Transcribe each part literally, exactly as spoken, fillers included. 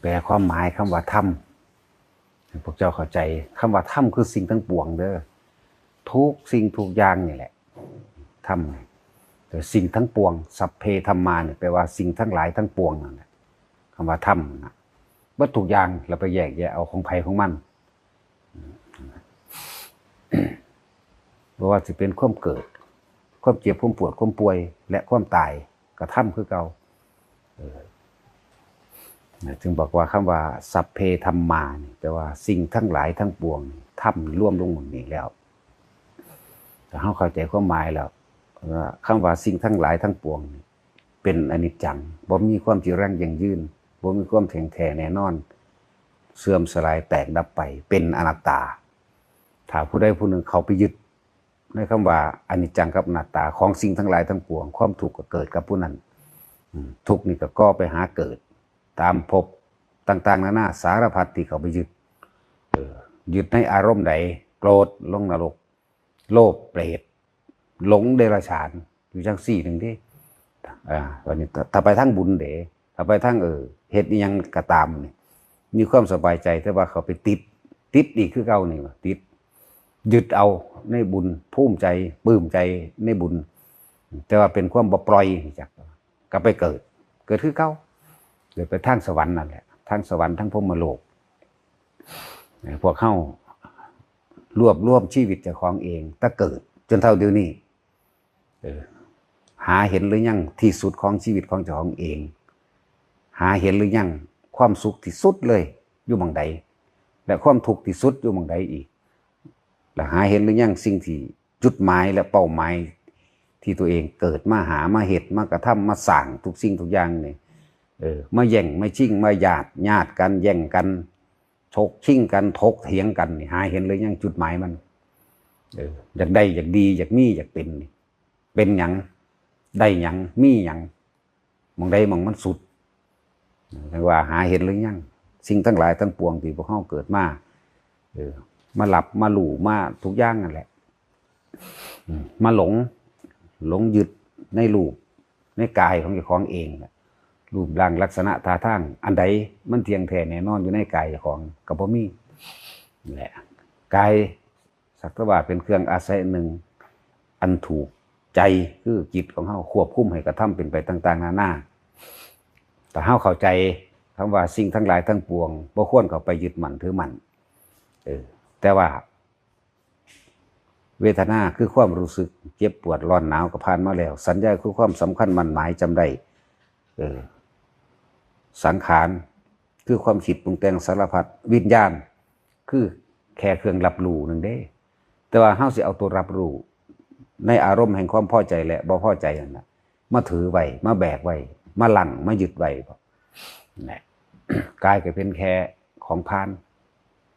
แปลความหมายคำว่าธรรมให้พวกเจ้าเข้าใจ คำว่าธรรมคือสิ่งทั้งปวงเด้อ ทุกสิ่งทุกอย่างนี่แหละ ธรรม แต่สิ่งทั้งปวง สัพเพธัมมานี่แปลว่าสิ่งทั้งหลายทั้งปวงนั่นแหละ คำว่าธรรมนะ เบิดทุกอย่าง เราไปแยกแยะเอาของไผของมัน บ่ว่าสิเป็นความเกิด ความเจ็บ ความปวด ความป่วย และความตาย ก็ธรรมคือเก่า เออ นะ จึงบอกว่าคำว่า สัพเพธัมมานี่ แปลว่าสิ่งทั้งหลายทั้งปวง ธรรมรวมลงหมดนี่แล้ว ถ้าเฮาเข้าใจความหมายแล้ว ว่าคำว่าสิ่งทั้งหลายทั้งปวงนี่ เป็นอนิจจัง บ่มีความจีรังยั่งยืน บ่มีความแข็งแท้แน่นอน เสื่อมสลายแตกดับไป เป็นอนัตตา ถ้าผู้ใดผู้หนึ่งเข้าไปยึดในคำว่าอนิจจังกับอนัตตาของสิ่งทั้งหลายทั้งปวง ความทุกข์ก็เกิดกับผู้นั้น อืม ทุกข์นี่ก็ก่อไปหาเกิด ตามภพต่างๆ นานาสารพัดที่เขาไปยึด เออ ยึดในอารมณ์ใด โกรธลงนรก โลภเปรต หลงเดรัจฉาน อยู่จังซี่หนึ่งเด้ อ่า วันนี้ถ้า ถ้าไปทางบุญเด้ ถ้าไปทาง เออ เฮ็ดอิหยังก็ตามนี่ มีความสบายใจ แต่ว่าเขาไปติด ติดอีกคือเก่านี่ว่าติด ยึดเอาในบุญ ภูมิใจ ปลื้มใจในบุญ แต่ว่าเป็นความบ่ปล่อยจัก ก็ไปเกิด เกิดคือเก่า เกิดไปทางสวรรค์นั่นแหละ ทางสวรรค์ ทางพรหมโลก พวกเฮารวบรวมชีวิตเจ้าของเอง แต่เกิดจนเท่าเดี๋ยวนี้ เออ หาเห็นหรือยังที่สุดของชีวิตของเจ้าของเอง หาเห็นหรือยังความสุขที่สุดเลยอยู่หม่องใด และความทุกข์ที่สุดอยู่หม่องใดอีก และหาเห็นหรือยังสิ่งที่จุดหมายและเป้าหมาย ที่ตัวเองเกิดมาหามาเฮ็ดมากระทำมาสร้างทุกสิ่งทุกอย่างนี่ เออ มาแย่งมาชิงมาหยาดหยาดกันแย่งกัน ถกชิงกันถกเถียงกันนี่ หาเห็นหรือยังจุดหมายมัน เออ อยากได้อยากดีอยากมีอยากเป็นนี่ เป็นหยัง ได้หยัง มีหยัง หม่องใดหม่องมันสุด เรียกว่าหาเห็นหรือยัง สิ่งทั้งหลายทั้งปวงที่พวกเฮาเกิดมา เออ มาหลับมาหลู่มาทุกอย่างนั่นแหละ อืม มาหลง หลงยึดในรูป ในกายของเจ้าของเองน่ะ รูปร่างลักษณะท่าทาง อันใดมันเที่ยงแท้แน่นอนอยู่ในกายเจ้าของก็บ่มี แหละ กาย สักแต่ว่าเป็นเครื่องอาศัยอันหนึ่ง อันถูกใจคือจิตของเฮาควบคุมให้กระทำเป็นไปต่างๆ นานา ถ้าเฮาเข้าใจคำว่าสิ่งทั้งหลายทั้งปวงบ่ควรเข้าไปยึดมั่นถือมั่น เออ แต่ว่า เวทนาคือความรู้สึกเจ็บปวดร้อนหนาวก็ผ่านมาแล้ว สัญญาคือความสำคัญมั่นหมายจำได้ เออ สังขารคือความคิดปรุงแต่งสารพัด วิญญาณ คือแค่เครื่องรับรู้หนึ่งเด้ แต่ว่าเฮาสิเอาตัวรับรู้ในอารมณ์แห่งความพอใจและบ่พอใจนั่นน่ะ มาถือไว้ มาแบกไว้ มาลัง มายึดไว้บ่ นั่นแหละ กายก็เป็นแค่ของผ่าน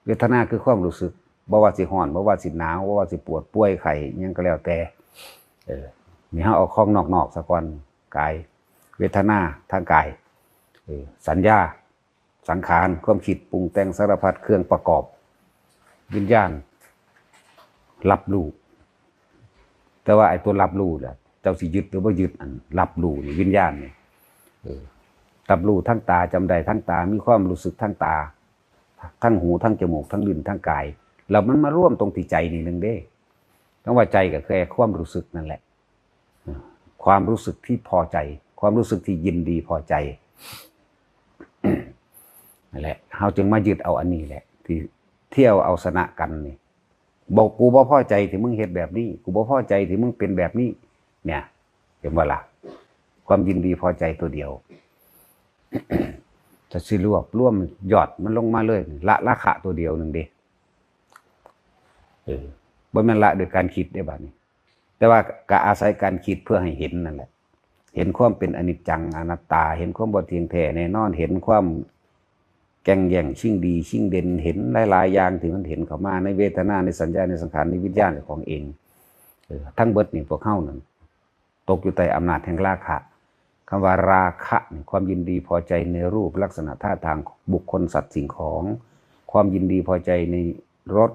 เวทนาคือความรู้สึก บ่ว่าสิร้อน บ่ว่าสิหนาว บ่ว่าสิปวดป่วยไข้ หยังก็แล้วแต่ เออ นี่เฮาเอาของนอกๆ ซะก่อน กาย เวทนาทางกาย เออ สัญญา สังขาร ความคิดปรุงแต่งสารพัดเครื่องประกอบ วิญญาณ รับรู้ แต่ว่าไอ้ตัวรับรู้แหละ เจ้าสิยึดหรือบ่ยึดอันรับรู้นี่ วิญญาณนี่ เออ รับรู้ทางตา จำได้ทางตา มีความรู้สึกทางตา ทางหู ทางจมูก ทางลิ้น ทางกาย แล้วมันมารวมตรงที่ใจนี่หนึ่งเด้ คำว่าใจก็คือความรู้สึกนั่นแหละ ความรู้สึกที่พอใจ ความรู้สึกที่ยินดีพอใจ นั่นแหละ เฮาจึงมายึดเอาอันนี้แหละ ที่เที่ยวเอาชนะกันนี่ บอก "กูบ่พอใจที่มึงเฮ็ดแบบนี้ กูบ่พอใจที่มึงเป็นแบบนี้" เนี่ย เห็นบ่ล่ะ ความยินดีพอใจตัวเดียว ถ้าสิรวบรวมยอดมันลงมาเลย ละราคะตัวเดียวหนึ่งเด้ เออ บ่แม่นละโดยการคิดเด้บัดนี้ แต่ว่าก็อาศัยการคิดเพื่อให้เห็นนั่นแหละ เห็นความเป็นอนิจจังอนัตตา เห็นความบ่เที่ยงแท้แน่นอน เห็นความแก่งแย่งชิงดีชิงเด่น เห็นหลายๆ อย่างที่มันเห็นเข้ามาในเวทนา ในสัญญา ในสังขาร ในวิญญาณของเอง เออ ทั้งเบิดนี่พวกเฮานั่น ตกอยู่ใต้อำนาจแห่งราคะ คำว่าราคะนี่ ความยินดีพอใจในรูปลักษณะท่าทางบุคคลสัตว์สิ่งของ ความยินดีพอใจในรส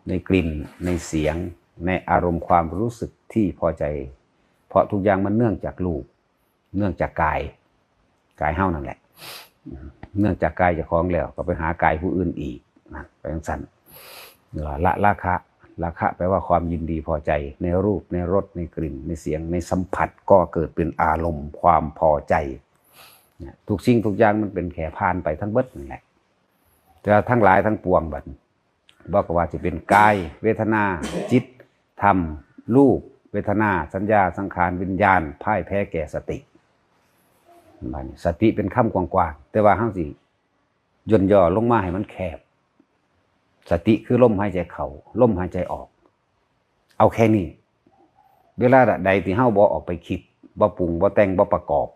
ในกลิ่น ในเสียง ในอารมณ์ความรู้สึกที่พอใจ เพราะทุกอย่างมันเนื่องจากรูป เนื่องจากกาย กายเฮานั่นแหละ เนื่องจากกายเจ้าของแล้วก็ไปหากายผู้อื่นอีกนะ ไปจั่งซั้น ละราคะ ราคะแปลว่าความยินดีพอใจในรูป ในรส ในกลิ่น ในเสียง ในสัมผัส ก็เกิดเป็นอารมณ์ความพอใจ เนี่ย ทุกสิ่งทุกอย่างมันเป็นแค่ผ่านไปทั้งเบิดนั่นแหละ แต่ว่าทั้งหลายทั้งปวงบัด บอกว่าจะเป็นกาย เวทนา จิต ธรรม รูป เวทนา สัญญา สังขาร วิญญาณ พ่ายแพ้แก่สติ บัดนี้สติเป็นคำกว้างๆ แต่ว่าเฮาสิย่นย่อลงมาให้มันแคบ สติคือลมหายใจเข้า ลมหายใจออก เอาแค่นี้ เวลาใดที่เฮาบ่ออกไปคิด บ่ปรุง บ่แต่ง บ่ประกอบ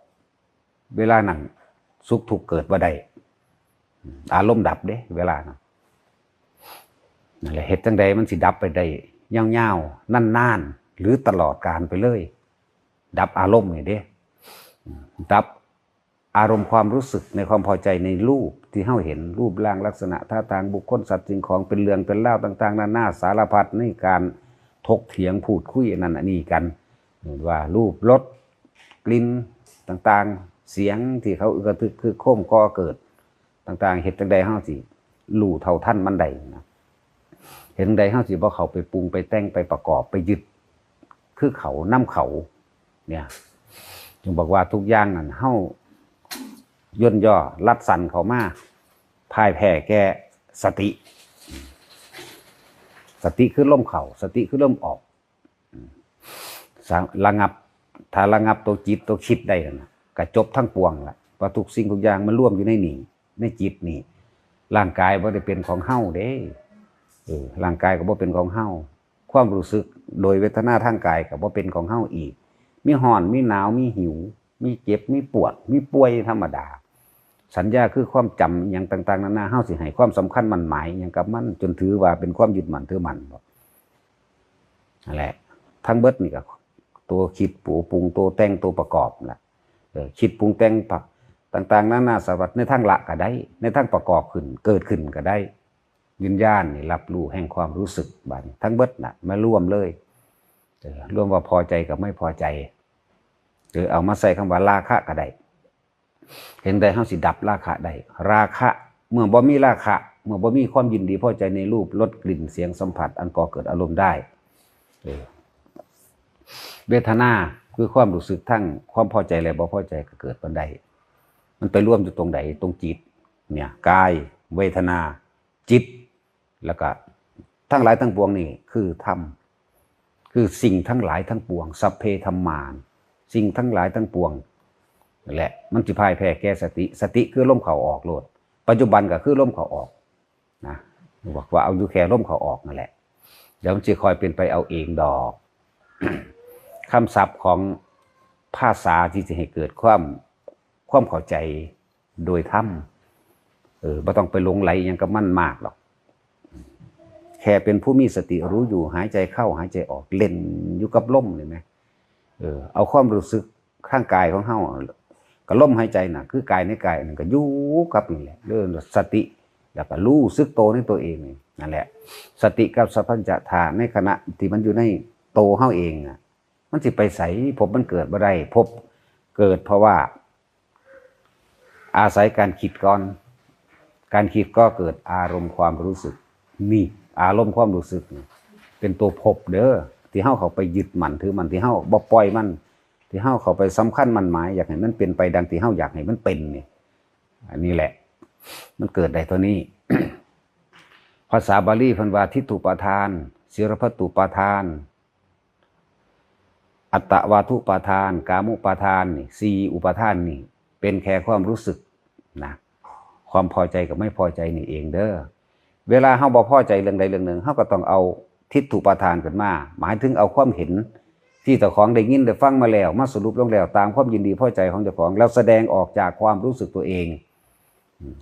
เวลานั้นสุขทุกข์เกิดบ่ได้ อารมณ์ดับเด้ เวลานั้น นั่นแหละ เฮ็ดจั่งใดมันสิดับไปได้ยาวๆ นานๆ หรือตลอดกาลไปเลย ดับอารมณ์นี่เด้ ดับอารมณ์ความรู้สึกในความพอใจในรูปที่เฮาเห็น รูปร่างลักษณะท่าทางบุคคลสัตว์สิ่งของ เป็นเรื่องเป็นราวต่างๆ นานาสารพัดในการถกเถียงพูดคุยอันนั้นอันนี้กัน ว่ารูป รส กลิ่นต่างๆ เสียงที่เขาอึกกระทึกครึกโครมก่อเกิดต่างๆ เฮ็ดจั่งใดเฮาสิรู้เท่าทันมันได้นะ เฮ็ดจั่งใดเฮาสิบ่เข้าไปปรุงไปแต่งไปประกอบไปยึด คือเขานำเขา เนี่ย จึงบอกว่าทุกอย่างนั่นเฮาย่นย่อลัดสั้นเข้ามา พ่ายแพ้แก่สติ สติคือลมเข้า สติคือลมออก สะ- ระงับ ถ้าระงับตัวจิตตัวคิดได้นั่นน่ะ ก็จบทั้งปวงละ ว่าทุกสิ่งทุกอย่างมันรวมอยู่ในนี่ ในจิตนี่ ร่างกายบ่ได้เป็นของเฮาเด้ เออ ร่างกายก็บ่เป็นของเฮา ความรู้สึกโดยเวทนาทางกายก็บ่เป็นของเฮาอีก มีฮ้อน มีหนาว มีหิว มีเจ็บ มีปวด มีป่วยธรรมดา สัญญาคือความจำอิหยังต่างๆ นานา เฮาสิให้ความสำคัญมั่นหมายอิหยังกับมัน จนถือว่าเป็นความยึดมั่นถือมั่นบ่ นั่นแหละ ทั้งเบิดนี่ก็ตัวคิดปรุง ตัวแต่ง ตัวประกอบนั่นล่ะ เออ คิดปรุงแต่งปะ- ต่างๆ นานาสารพัด ในทางละก็ได้ ในทางประกอบขึ้น เกิดขึ้นก็ได้ วิญญาณนี่รับรู้แห่งความรู้สึก บัดนี้ทั้งเบิดน่ะ มารวมเลย เออ รวมว่าพอใจกับไม่พอใจ หรือเอามาใส่คำว่าราคะก็ได้ เฮ็ดจั่งใดเฮาสิดับราคะได้ ราคะ เมื่อบ่มีราคะ เมื่อบ่มีความยินดีพอใจในรูป รส กลิ่น เสียง สัมผัส อันก่อเกิดอารมณ์ได้ เออ เวทนาคือความรู้สึกทั้งความพอใจและบ่พอใจก็เกิดบ่ได้ มันไปรวมอยู่ตรงใด ตรงจิต เนี่ย กาย เวทนา จิต แล้วก็ทั้งหลายทั้งปวงนี่คือธรรม คือสิ่งทั้งหลายทั้งปวง สัพเพธัมมา สิ่งทั้งหลายทั้งปวงนั่นแหละ มันสิพ่ายแพ้แก่สติ สติคือลมเข้าออกโลด ปัจจุบันก็คือลมเข้าออกนะ บอกว่าเอาอยู่แค่ลมเข้าออกนั่นแหละ เดี๋ยวมันสิค่อยเป็นไปเอาเองดอก คำศัพท์ของภาษาที่จะให้เกิดความ ความเข้าใจโดยธรรม เออ บ่ต้องไปหลงใหลอิหยังกับมันมากหรอก แค่เป็นผู้มีสติรู้อยู่ หายใจเข้าหายใจออก เล่นอยู่กับลมนี่แหม เออ เอาความรู้สึกทางกายของเฮา กับลมหายใจน่ะ คือกายในกายนั่นก็อยู่กับนี่แหละ เรื่องสติ แล้วก็รู้สึกโตในตัวเองนี่ นั่นแหละ สติกับสัพพัญญะทาในขณะที่มันอยู่ในโตเฮาเองน่ะ มันสิไปไส ภพมันเกิดบ่ได้ ภพเกิดเพราะว่า อาศัยการคิดก่อน การคิดก็เกิดอารมณ์ความรู้สึก นี่ อารมณ์ความรู้สึกนี่ เป็นตัวภพเด้อ ที่เฮาเข้าไปยึดมั่นถือมั่น ที่เฮาบ่ปล่อยมัน ที่เฮาเข้าไปสำคัญมั่นหมาย อยากให้มันเป็นไปดังที่เฮาอยากให้มันเป็นนี่ อันนี้แหละ มันเกิดได้เท่านี้ ภาษาบาลีเพิ่นว่า ทิฏฐุปาทาน สีลพัตตุปาทาน อัตตวาทุปาทาน กามุปาทานนี่ สี่อุปาทานนี่ เป็นแค่ความรู้สึกนะ ความพอใจกับไม่พอใจนี่เองเด้อ เวลาเฮาบ่พอใจเรื่องใดเรื่องหนึ่ง เฮาก็ต้องเอาทิฏฐุปาทานขึ้นมา หมายถึงเอาความเห็นที่เจ้าของได้ยินได้ฟังมาแล้ว มาสรุปลงแล้วตามความยินดีพอใจของเจ้าของ แล้วแสดงออกจากความรู้สึกตัวเอง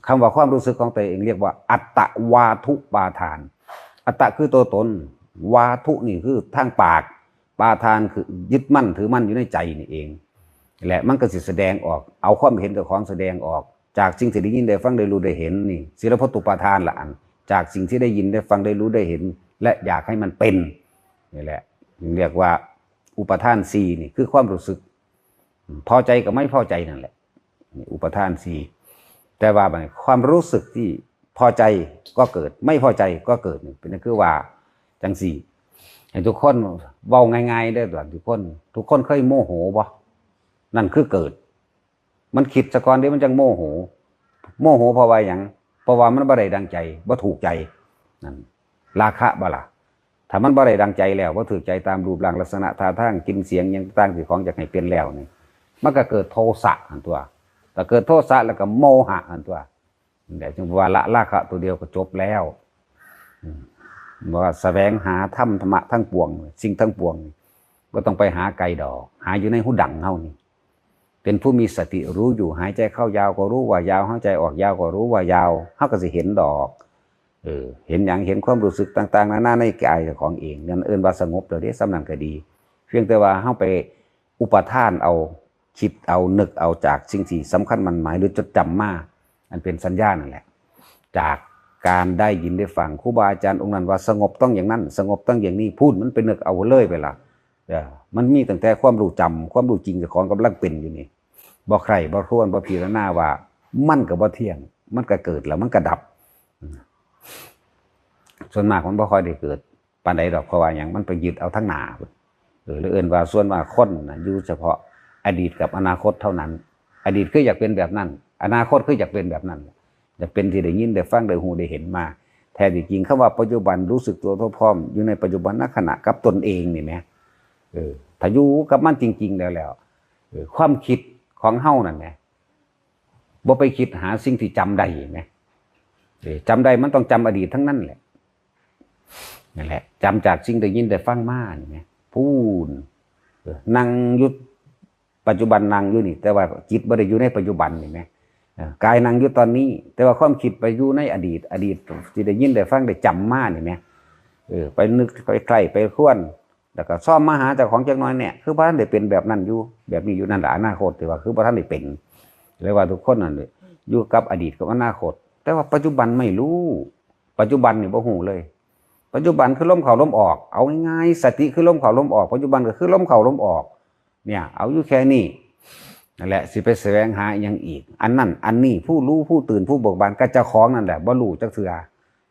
คำว่าความรู้สึกของตัวเองเรียกว่าอัตตวาทุปาทาน อัตตะคือตัวตน วาทุนี่คือทางปาก ปาทานคือยึดมั่นถือมั่นอยู่ในใจนี่เอง และมันก็สิแสดงออก เอาความเห็นกับของแสดงออก จากสิ่งที่ได้ยินได้ฟังได้รู้ได้เห็นนี่ สีลพัตตุปาทานละอัน จากสิ่งที่ได้ยินได้ฟังได้รู้ได้เห็น และอยากให้มันเป็น นี่แหละ จึงเรียกว่าอุปาทานสี่นี่คือความรู้สึก พอใจกับไม่พอใจนั่นแหละ นี่อุปาทานสี่ แต่ว่าบัดนี้ความรู้สึกที่พอใจก็เกิด ไม่พอใจก็เกิด นี่เป็นคือว่าจังซี่ ให้ทุกคนเว้าง่ายๆเด้อ ทุกคน ทุกคนเคยโมโหบ่ นั่นคือเกิด มันคิดซะก่อนเด้ มันจังโมโห โมโหเพราะว่าหยัง เพราะว่ามันบ่ได้ดังใจ บ่ถูกใจ นั่น ราคะบ่ล่ะ ถ้ามันบ่ได้ดังใจแล้ว บ่ถูกใจตามรูปร่างลักษณะท่าทาง กลิ่นเสียงหยังต่างที่ของอยากให้เป็นแล้วนี่ มันก็เกิดโทสะหั่นตัว ถ้าเกิดโทสะแล้วก็โมหะหั่นตัว นี่แหละจึงว่าละราคะตัวเดียวก็จบแล้ว อืม ว่าแสวงหาธรรม ธรรมะทั้งปวง สิ่งทั้งปวง บ่ต้องไปหาไกลดอก หาอยู่ในหูดังเฮานี่ เป็นผู้มีสติรู้อยู่ หายใจเข้ายาวก็รู้ว่ายาว หายใจออกยาวก็รู้ว่ายาว เฮาก็สิเห็นดอก เออ เห็นหยัง เห็นความรู้สึกต่างๆนานาในกายเจ้าของเอง นั่นเอิ้นว่าสงบแล้วเด้ ส่ำนั้นก็ดี เพียงแต่ว่าเฮาไปอุปทานเอา คิดเอา นึกเอาจากสิ่งที่สำคัญหมั้นหมาย หรือจดจำมา อันเป็นสัญญานั่นแหละ จากการได้ยินได้ฟังครูบาอาจารย์องค์นั้นว่าสงบต้องอย่างนั้น สงบต้องอย่างนี้ พูดมันไปนึกเอาเลยไปละ เออ มันมีตั้งแต่ความรู้จำ ความรู้จริงเจ้าของกำลังเป็นอยู่นี่ บ่ใคร่ บ่ครวญ บ่พิจารณาว่ามันก็บ่เที่ยง มันก็เกิดแล้วมันก็ดับ อืม ส่วนมากมันบ่ค่อยได้เกิดปานใดดอก เพราะว่าหยัง มันไปยึดเอาทั้งหน้าพุ้น เออ หรือเอิ้นว่าส่วนมากคนน่ะอยู่เฉพาะอดีตกับอนาคตเท่านั้น อดีตคืออยากเป็นแบบนั้น อนาคตคืออยากเป็นแบบนั้น อยากเป็นที่ได้ยินได้ฟังได้ฮู้ได้เห็นมา แท้ที่จริงคำว่าปัจจุบัน รู้สึกตัวทั่วพร้อมอยู่ในปัจจุบันขณะกับตนเองนี่แหม เออ ถ้าอยู่กับมันจริงๆแล้วแล้ว เออ ความคิดของเฮานั่นแหม บ่ไปคิดหาสิ่งที่จำได้แหม เออ จำได้มันต้องจำอดีตทั้งนั้นแหละ นั่นแหละ จำจากสิ่งได้ยินได้ฟังมานี่แหม พู้น เออ นั่งอยู่ ปัจจุบันนั่งอยู่นี่ แต่ว่าจิตบ่ได้อยู่ในปัจจุบันนี่แหม เออ กายนั่งอยู่ตอนนี้ แต่ว่าความคิดไปอยู่ในอดีต อดีตที่ได้ยินได้ฟังได้จำมานี่แหม เออ ไปนึกไปใคร่ไปครวญ แล้วก็ซ่อมมาหาเจ้าของจักหน่อยเนี่ย คือบ่ทันได้เป็นแบบนั้นอยู่ แบบนี้อยู่ นั่นล่ะอนาคตที่ว่าคือบ่ทันได้เป็น เรียกว่าทุกคนนั่นแหละอยู่กับอดีตกับอนาคต แต่ว่าปัจจุบันไม่รู้ ปัจจุบันนี่บ่ฮู้เลย ปัจจุบันคือลมเข้าลมออก เอาง่ายๆ สติคือลมเข้าลมออก ปัจจุบันก็คือลมเข้าลมออก เนี่ย เอาอยู่แค่นี้ นั่นแหละ สิไปแสวงหาอิหยังอีก อันนั้น อันนี้ ผู้รู้ ผู้ตื่น ผู้เบิกบาน ก็เจ้าของนั่นแหละ บ่รู้จักเทื่อ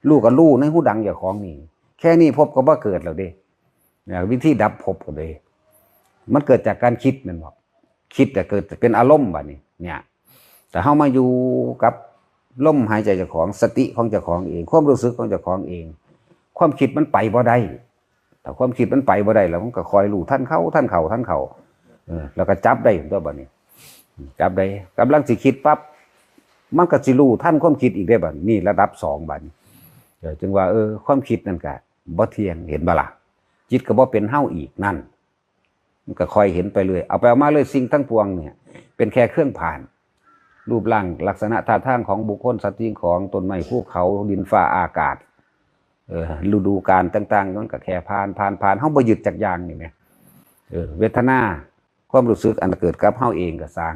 รู้ก็รู้ในหูดังเจ้าของนี่ แค่นี้ภพก็บ่เกิดแล้วเด้ เนี่ย วิธีดับภพก็เลย มันเกิดจากการคิดแม่นบ่ คิดแต่เกิดเป็นอารมณ์บัดนี้ เนี่ย แต่เฮามาอยู่กับลมหายใจเจ้าของ สติของเจ้าของเอง ความรู้สึกของเจ้าของเอง ความคิดมันไปบ่ได้ ถ้าความคิดมันไปบ่ได้แล้ว มันก็คอยรู้ทันเขา ทันเขา ทันเขา เออ แล้วก็จับได้ตัวบัดนี้ จับได้ กำลังสิคิดปั๊บ มันก็สิรู้ทันความคิดอีกได้บัดนี้ นี่ระดับสองบัดนี้ เออ จึงว่า เออ ความคิดนั่นก็บ่เที่ยง เห็นบ่ล่ะ จิตก็บ่เป็นเฮาอีกนั่น มันก็คอยเห็นไปเรื่อย เอาไปเอามาเลย สิ่งทั้งปวงเนี่ย เป็นแค่เครื่องผ่าน รูปร่างลักษณะท่าทางของบุคคล สัตว์สิ่งของ ต้นไม้ ภูเขา ดินฟ้าอากาศ เออ ฤดูกาลต่างๆ มันก็แค่ผ่าน ผ่าน ผ่าน เฮาบ่ยึดจักอย่างนี่แหม เออ เวทนา ความรู้สึกอันเกิดกับเฮาเองก็ซ่าง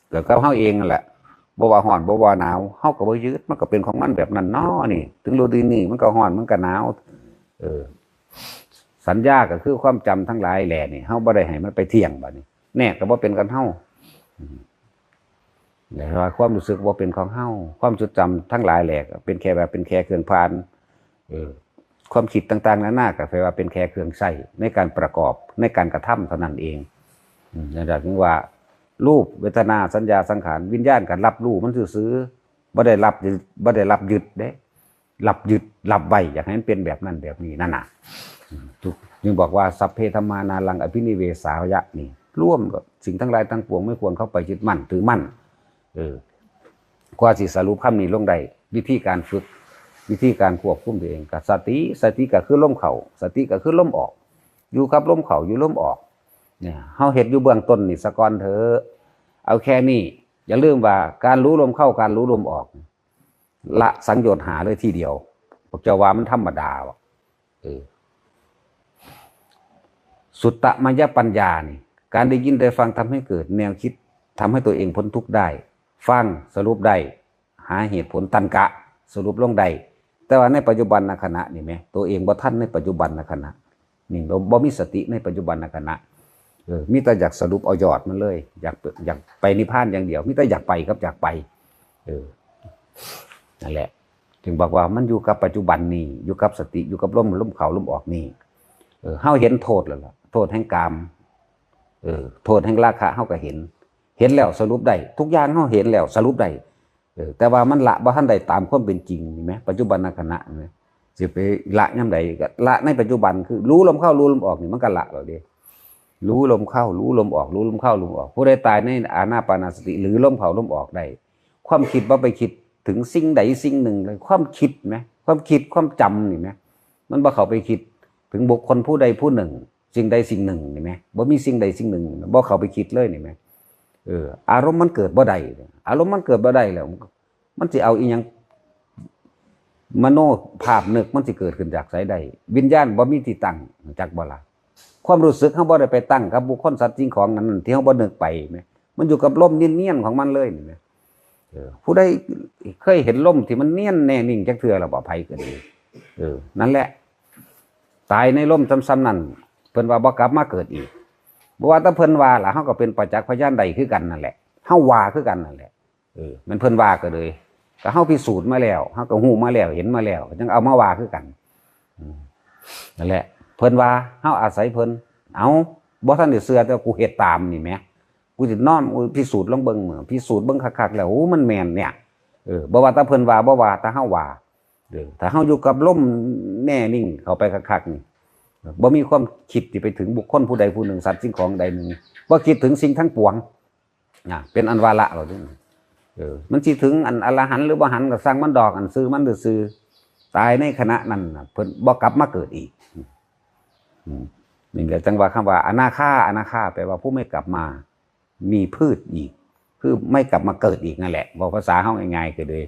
เกิดกับเฮาเองนั่นแหละ บ่ว่าร้อน บ่ว่าหนาว เฮาก็บ่ยึด มันก็เป็นของมันแบบนั้นเนาะนี่ ถึงฤดูนี้มันก็ร้อน มันก็หนาว เออ สัญญาก็คือความจำทั้งหลายแหละนี่ เฮาบ่ได้ให้มันไปเที่ยงบัดนี้ แน่ก็บ่เป็นของเฮา อืม แต่ว่าความรู้สึกบ่เป็นของเฮา ความจดจำทั้งหลายแหละก็เป็นแค่แบบ เป็นแค่เครื่องผ่าน เออ ความคิดต่างๆนานาก็แปลว่าเป็นแค่เครื่องใช้ในการประกอบ ในการกระทำเท่านั้นเอง อืม นั่นแหละถึงว่า รูป เวทนา สัญญา สังขาร วิญญาณก็รับรู้มันซื่อๆ บ่ได้รับยึด บ่ได้รับยึดเด้ รับยึด รับไว้ อยากให้มันเป็นแบบนั้นแบบนี้นั่นน่ะ อืม ทุก จึงบอกว่า สัพเพธัมมานารังอภินิเวสายะ นี่ รวมกับสิ่งทั้งหลายทั้งปวงไม่ควรเข้าไปยึดมั่นถือมั่น เออ กว่าสิสรุปคำนี้ลงได้ วิธีการฝึก วิธีการควบคุมตัวเอง ก็สติ สติก็คือลมเข้า สติก็คือลมออก อยู่กับลมเข้า อยู่ลมออก เนี่ย เฮาเฮ็ดอยู่เบื้องต้นนี่ซะก่อนเถอะ เอาแค่นี้ อย่าลืมว่าการรู้ลมเข้า การรู้ลมออก ละสังโยชน์ห้าเลยทีเดียว พวกเจ้าว่ามันธรรมดาบ่ เออ สุตตมยปัญญานี่ การได้ยินได้ฟังทำให้เกิดแนวคิด ทำให้ตัวเองพ้นทุกข์ได้ ฟัง สรุปได้ หาเหตุผล ตัณกะ สรุปลงได้ แต่ว่าในปัจจุบันขณะนี่แหม ตัวเองบ่ทันในปัจจุบันขณะ นี่บ่ บ่มีสติในปัจจุบันขณะ เออ มีแต่อยากสรุปเอายอดมันเลย อยาก อยากไปนิพพานอย่างเดียว มีแต่อยากไปกับอยากไป เออ นั่นแหละ จึงบอกว่ามันอยู่กับปัจจุบันนี่ อยู่กับสติ อยู่กับลม ลมเข้าลมออกนี่ เออ เฮาเห็นโทษแล้วล่ะ โทษแห่งกาม เออ โทษแห่งราคะเฮาก็เห็น เห็นแล้วสรุปได้ ทุกอย่างเฮาเห็นแล้วสรุปได้ เออ แต่ว่ามันละบ่ทันได้ตามความเป็นจริง นี่แหม ปัจจุบันขณะนี่แหม สิไปละยามใด ก็ละในปัจจุบัน คือรู้ลมเข้ารู้ลมออกนี่ มันก็ละแล้วเด้ รู้ลมเข้ารู้ลมออก รู้ลมเข้าลมออก ผู้ใดตายในอานาปานสติ หรือลมเข้าลมออกได้ ความคิดบ่ไปคิดถึงสิ่งใดสิ่งหนึ่งเลย ความคิดแหม ความคิดความจำนี่แหม มันบ่เข้าไปคิดถึงบุคคลผู้ใดผู้หนึ่ง สิ่งใดสิ่งหนึ่งนี่แหม บ่มีสิ่งใดสิ่งหนึ่ง บ่เข้าไปคิดเลยนี่แหม เออ อารมณ์มันเกิดบ่ได้ อารมณ์มันเกิดบ่ได้แล้ว มันสิเอาอีหยัง มโนภาพนึกมันสิเกิดขึ้นจากไสได้ วิญญาณบ่มีที่ตั้ง จักบ่ล่ะ ความรู้สึกเฮาบ่ได้ไปตั้งกับบุคคลสัตว์สิ่งของนั้นที่เฮาบ่นึกไปแหม มันอยู่กับลมเนียนๆของมันเลยนี่แหม เออ ผู้ใดเคยเห็นลมที่มันเนียนแน่นิ่งจักเทื่อแล้วบ่ ไผก็ดี เออ นั่นแหละ ตายในลมซ้ำๆนั่น เพิ่นว่าบ่กลับมาเกิดอีก บ่ว่าแต่เพิ่นว่าล่ะ เฮาก็เป็นประจักษ์พยานได้คือกันนั่นแหละ เฮาว่าคือกันนั่นแหละ เออ แม่นเพิ่นว่าก็เลย ก็เฮาพิสูจน์มาแล้ว เฮาก็ฮู้มาแล้ว เห็นมาแล้ว ก็จั่งเอามาว่าคือกัน อืม นั่นแหละ เพิ่นว่า เฮาอาศัยเพิ่น เอ้า บ่ทันได้เชื่อ แต่กูเฮ็ดตามนี่แหม กูสินอน กูพิสูจน์ลองเบิ่ง พิสูจน์เบิ่งคักๆแล้ว โอ้ มันแม่นเนี่ย เออ บ่ว่าแต่เพิ่นว่า บ่ว่าแต่เฮาว่า เออ ถ้าเฮาอยู่กับลมแน่นิ่งเข้าไปคักๆนี่ บ่มีความคิดที่ไปถึงบุคคลผู้ใดผู้หนึ่ง สัตว์สิ่งของใดหนึ่ง บ่คิดถึงสิ่งทั้งปวง นะ เป็นอันว่าละแล้วเด้อ เออ มันสิถึงอันอรหันต์หรือบ่หันต์ก็ซ่างมันดอก อันซื่อมันซื่อๆ ตายในขณะนั้นน่ะ เพิ่นบ่กลับมาเกิดอีก อืม นี่แหละจั่งว่าคำว่าอนาคา อนาคา แปลว่าผู้ไม่กลับมามีพืชอีก คือไม่กลับมาเกิดอีกนั่นแหละ เว้าภาษาเฮาง่ายๆก็เลย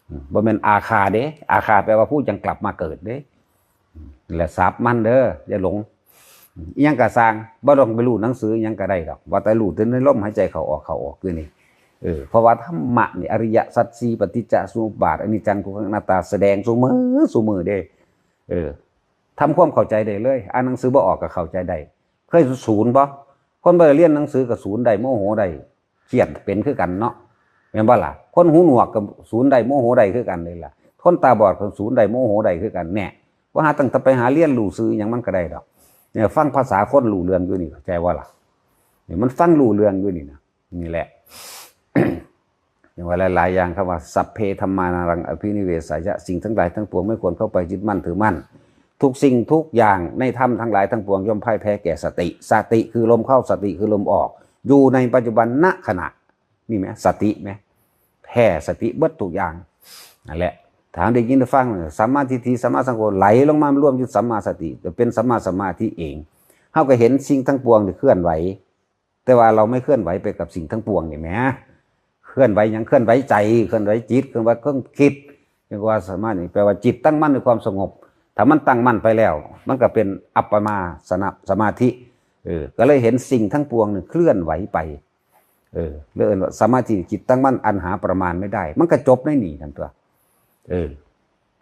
อืม บ่แม่นอาคาเด้ อาคาแปลว่าผู้ยังกลับมาเกิดเด้ และศัพท์มันเด้อ อย่าหลง อิหยังก็ซ่าง บ่ต้องไปรู้หนังสืออิหยังก็ได้ดอก ว่าแต่รู้แต่ในลมหายใจเข้าออก เข้าออกอยู่นี่ เออ เพราะว่าธรรมะนี่ อริยสัจสี่ ปฏิจจสมุปบาท อนิจจัง ทุกขัง อนัตตา แสดงซุมื้อซุมื้อเด้ เออ ทำความเข้าใจได้เลย อ่านหนังสือบ่ออกก็เข้าใจได้ เคยศูนย์บ่ คนบ่ได้เรียนหนังสือก็ศูนย์ได้ โมโหได้ เครียดเป็นคือกันเนาะ แม่นบ่ล่ะ คนหูหนวกก็ศูนย์ได้ โมโหได้คือกันเลยล่ะ คนตาบอดก็ศูนย์ได้ โมโหได้คือกัน แน่ ว่าหาตั้งแต่ไปหาเรียนรู้ซื่ออิหยังมันก็ได้ดอก เนี่ย ฟังภาษาคนรู้เรื่องอยู่นี่ เข้าใจบ่ล่ะ เนี่ย มันฟังรู้เรื่องอยู่นี่นะ นี่แหละ อย่างว่าหลายๆอย่าง คำว่า สัพเพธัมมานารังอภินิเวสายะ สิ่งทั้งหลายทั้งปวงไม่ควรเข้าไปยึดมั่นถือมั่น ทุกสิ่งทุกอย่างในธรรมทั้งหลายทั้งปวงย่อมพ่ายแพ้แก่สติ สติคือลมเข้า สติคือลมออก อยู่ในปัจจุบันณขณะ นี่แหม สติแหม แผ่สติเบิดทุกอย่าง นั่นแหละ ถ้าได้ยินได้ฟัง สัมมาทิฏฐิ สัมมาสังกัปปะ ไหลลงมารวมอยู่สัมมาสติ จะเป็นสัมมาสมาธิเอง เฮาก็เห็นสิ่งทั้งปวงที่เคลื่อนไหว แต่ว่าเราไม่เคลื่อนไหวไปกับสิ่งทั้งปวงนี่แหม เคลื่อนไหวหยัง เคลื่อนไหวใจ เคลื่อนไหวจิต เคลื่อนไหวเครื่องคิด เรียกว่าสมาธิ แปลว่าจิตตั้งมั่นในความสงบ ถ้ามันตั้งมั่นไปแล้ว มันก็เป็นอัปปมาสนะสมาธิ เออ ก็เลยเห็นสิ่งทั้งปวงนี่เคลื่อนไหวไป เออ เรียกว่าสมาธิ จิตตั้งมั่นอันหาประมาณไม่ได้ มันก็จบในนี่นั่นตัว เออ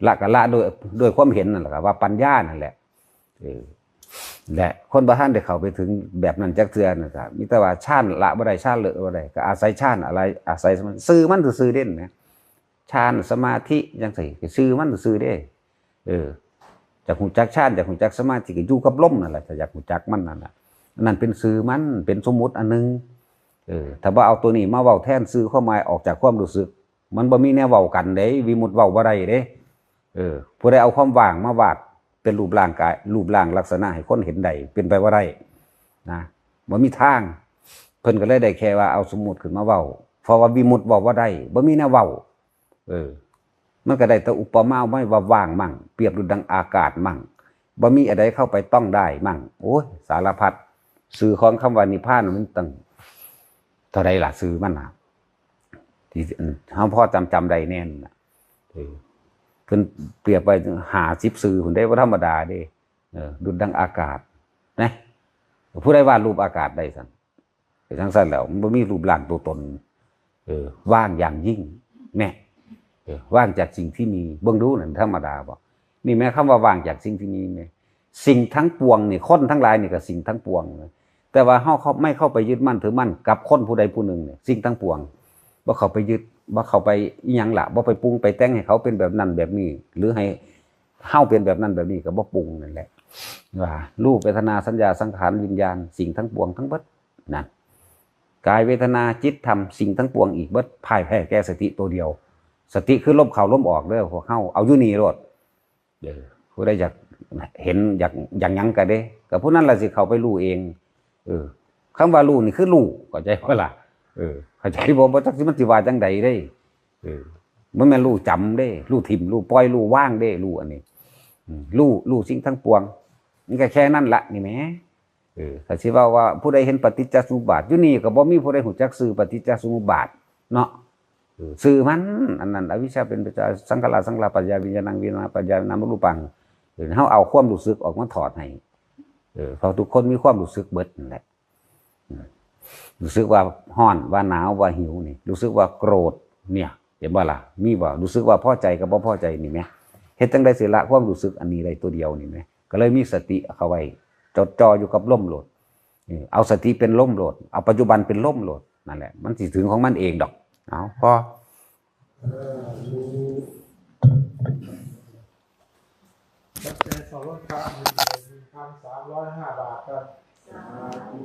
ละก็ละโดย โดยความเห็นนั่นแหละครับ ว่าปัญญานั่นแหละ เออ และคนบ่ทันได้เข้าไปถึงแบบนั้นจักเทื่อนะครับ มีแต่ว่าฌานละบ่ได้ ฌานเลิกบ่ได้ ก็อาศัยฌานอะไร อาศัยมัน ซื่อมันซื่อๆเด่นนะ ฌานสมาธิจังซี่ ซื่อมันซื่อๆเด้ เออ อยากฮู้จักฌาน อยากฮู้จักสมาธิ ก็อยู่กับลมนั่นแหละ ถ้าอยากฮู้จักมันนั่นน่ะ อันนั้นเป็นซื่อมัน เป็นสมมุติอันหนึ่ง เออ ถ้าบ่เอาตัวนี้มาเว้าแทนซื่อความหมายออกจากความรู้สึก มันบ่มีแนวเว้ากันเด้ วิมุตติเว้าบ่ได้เด้ เออ ผู้ใดเอาความว่างมาวาดเป็นรูปร่างกาย รูปร่างลักษณะให้คนเห็นได้ เป็นไปบ่ได้นะ บ่มีทาง เพิ่นก็เลยได้แค่ว่าเอาสมมุติขึ้นมาเว้า เพราะว่าวิมุตติเว้าบ่ได้ บ่มีแนวเว้า เออ มันก็ได้แต่อุปมาไว้ว่าว่างมั่ง เปรียบดุจดังอากาศมั่ง บ่มีอะไรเข้าไปต้องได้มั่ง โอ้ย สารพัด ซื่อของคำว่านิพพานมันตั้งเท่าใดล่ะ ซื่อมันน่ะ ที่เฮาพอจำ จำได้แน่นน่ะ เออ เพิ่นเปรียบไปห้าสิบซื่อพุ้นเด้ บ่ธรรมดาเด้ เออ ดุจดังอากาศ นะ ผู้ใดวาดรูปอากาศได้ซั่น ไปจั่งซั่นแล้ว มันบ่มีรูปร่างตัวตน เออ ว่างอย่างยิ่ง แน่ เออ ว่างจากสิ่งที่มี เบิ่งดูนั่นธรรมดาบ่ นี่แหมคำว่าว่างจากสิ่งที่มีแหม สิ่งทั้งปวงนี่ คนทั้งหลายนี่ก็สิ่งทั้งปวงนะ แต่ว่าเฮาเข้า ไม่เข้าไปยึดมั่นถือมั่นกับคนผู้ใดผู้หนึ่งเนี่ย สิ่งทั้งปวง บ่เข้าไปยึด บ่เข้าไปอิหยังล่ะ บ่ไปปรุงไปแต่งให้เขาเป็นแบบนั้นแบบนี้ หรือให้เฮาเป็นแบบนั้นแบบนี้ ก็บ่ปรุงนั่นแหละ ว่ารูป เวทนา สัญญา สังขาร วิญญาณ สิ่งทั้งปวงทั้งเบิดนั่น กาย เวทนา จิต ธรรม สิ่งทั้งปวงอีกเบิด พ่ายแพ้แก่สติตัวเดียว สติคือลมเข้าลมออกเด้อพวกเฮา เอาอยู่นี่โลด เออ ผู้ใดอยากเห็น อยาก อยากหยังก็เด้ ก็ผู้นั้นล่ะสิเข้าไปรู้เอง เออ คำว่ารู้นี่คือรู้ เข้าใจบ่ล่ะ เออ เข้าใจบ่ บ่จักสิมันสิว่าจั่งใดเด้ เออ มันแม่นรู้จ๋ำเด้ รู้ถิ่ม รู้ปล่อย รู้วางเด้ รู้อันนี้ อืม รู้ รู้สิ่งทั้งปวง มันก็แค่นั้นละนี่แหม เออ ถ้าสิเว้าว่าผู้ใดเห็นปฏิจจสมุปบาท อยู่นี่ก็บ่มีผู้ใดฮู้จักชื่อปฏิจจสมุปบาทเนาะ เออ ชื่อมัน อันนั้น อวิชชาเป็นปัจจัย สังขารา สังขารปัจจัย วิญญาณัง วิญญาณปัจจัย นามรูปัง เออ เฮาเอาความรู้สึกออกมาถอดให้ เออ เพราะทุกคนมีความรู้สึกเบิดนั่นแหละ อืม รู้สึกว่าร้อน ว่าหนาว ว่าหิวนี่ รู้สึกว่าโกรธ เนี่ย เห็นบ่ล่ะ มีบ่ รู้สึกว่าพอใจกับบ่พอใจนี่แหม เฮ็ดจั่งใดสิละความรู้สึกอันนี้ได้ตัวเดียวนี่แหม ก็เลยมีสติเข้าไว้ จดจ่ออยู่กับลมโลด เออ เอาสติเป็นลมโลด เอาปัจจุบันเป็นลมโลด นั่นแหละ มันสิถึงของมันเองดอก เอา พอ ปัจจัยสองร้อยครับ หนึ่งพันสามร้อยห้าบาทครับ สาธุ